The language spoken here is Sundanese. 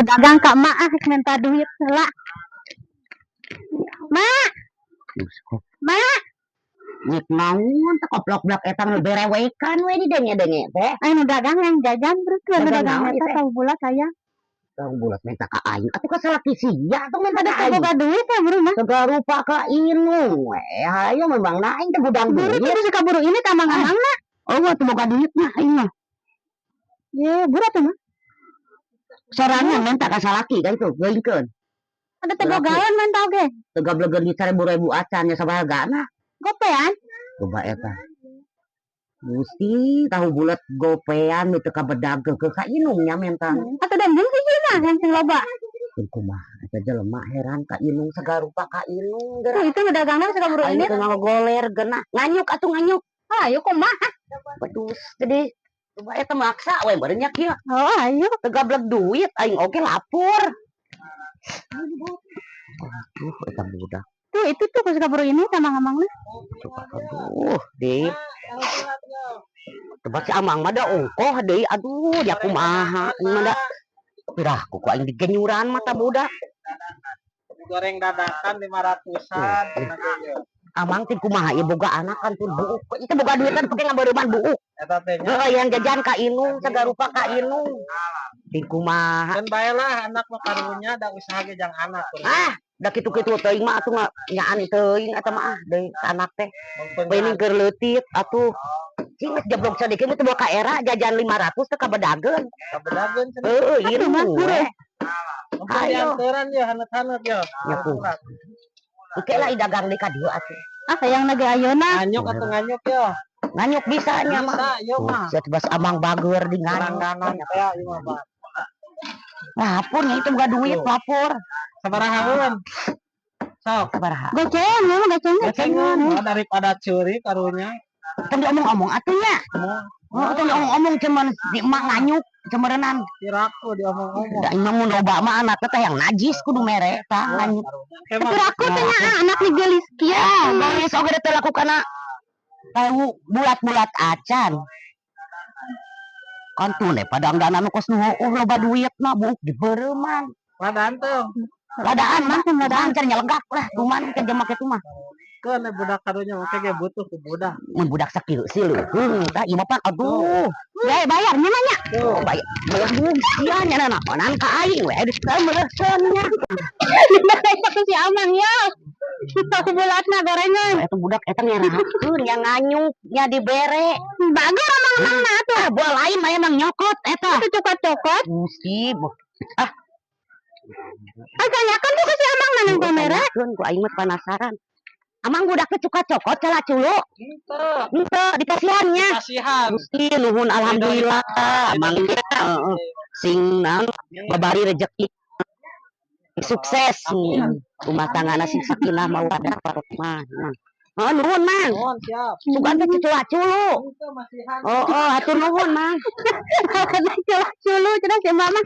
Nu dagang ka emak ah, minta duit heula. Mak, mak. Nyik naon teh koplok-blok eta nu berewekan we di denge-denge teh. Ayo nu dagang yang jajan terus nu Dagang dagang naon eta teh? Tahu bulat aya. Tahu bulat minta ka aing atuh, ka salaki sia atuh minta Ada ka aing. Boga duit ya buru mah. Segala rupa ka inung we. Hayo memang na aing teh gudang Buru duit. Terus suka buru ini ka amang-amang na. Oh, atuh boga duit mah aing mah. Ye, buru atuh mah. Sorangan minta ka salaki kan tuh, geuingkeun. Ada teh bogaeun menta oge. Teu gablegeun di 1000 ribu acan nya sabaraha hargana. Gopean. Coba eta. Gusti, tahu bulat gopean nu teu kabedag ke ka inung nya menta. Atuh dan hiji mah yang sing loba. Keun kumaha eta jelema, heran ka inung, segala rupa ka inung Tuh geura. Itu nu dagangna suka buru Aing ini. Teu ngagoler geuna. Nganyuk atuh, nganyuk. Ayo kumaha? Bedus gede. Coba eta maksa we beureun nya kieu. Oh, ayo. Teu gableg duit aing oge lapor. Aduh, eta budak. Tuh itu tuh suka buru ini sama amang-amangna. Coba aduh, deui. Coba si Amang mah da ongkoh deui, aduh, dia kumaha mah da. Pirah ku aing digenyuran mata budak. Goreng dadakan 500-an. Amang teh kumaha ieu boga anak kan tuh buuk. Itu boga duit kan pake ngabareuman buuk. Eta teh nya. Heeh, yang jajan ka inung, segala rupa ka inung. Ting kumaha. Kan bae lah anak mah karunya da usaha ge jang anak. Ah, da kitu-kitu teuing mah atuh nyaan teuing eta mah ah deui ka anak teh. Peuning keur leutik atuh. Cing geus jeblok sadikit mah teu boga ka era jajan 500 teh kabedageun. Kabedageun cenah. Heeh, inung we. Mumpung Ayo. Dianteuran ya haneut-haneut ya. Ya kumaha. Oke lah, dagang di ka dieu atuh. Ah, sayang lagi ayeuna. Nganyuk atau nganyuk ya. Nganyuk bisa nya mah. Bisa ieu mah. Tuh, bas amang bager di nganyuk. Langganan teh ieu mah, Pak. Lapor nya itu boga duit lapor. Sabarahaeun? Sok. Sabaraha? Goceng, mah goceng. Gocengan. Oh, daripada curi karunya. Tong diomong-omong atuh nya. Oh, tong diomong-omong cuman di emak nganyuk cemerenan. Piraku diomong-omong. Da imah mun loba mah anaknya teh yang najis kudu mere tah nganyuk. Kayak mah Tapi aku teh nya anak nih gelis kieu. Geus oge teh laku kana tahu bulat-bulat acan. Kan tuh ne padangdana nu kos nu heueuh loba duit mah buuk dibereuman. Ladaan tuh. Ladaan mah, ladaan can nyelegak lah kuman ke jelema kitu mah. Keun budak karunya oke ge butuh ku budak. Mun budak sakieu sih leuheung tah ieu mah pan aduh. Ya bayarnya mah nya. Oh, bayar belum sia nya naonan ka aing we ditemeurkeun nya. Itu si Amang ya. Tahu bulatna gorengan. Eta budak eta ngerakeun nya nganyuk nya dibere. Bager amang-amangna atuh. Ah, buah lain mah emang nyokot eta. Itu cokot-cokot. Gusti, ah. Ah, tanyakan tuh ke si Amang na nang kamera. Tanyakeun ku aing mah penasaran. Amang budak teh cuka cokot cala culu. Henteu. Henteu dikasihan nya. Kasihan. Gusti nuhun alhamdulillah amang heeh. Sing naon babari rezeki sukses rumah tanggana sing sakinah mawaddah warahmah. Oh, nuhun, Mang. Nuhun siap. Sugan teh cucula culu. Henteu masihan. Oh, hatur nuhun, Mang. Culu cenah si Mama.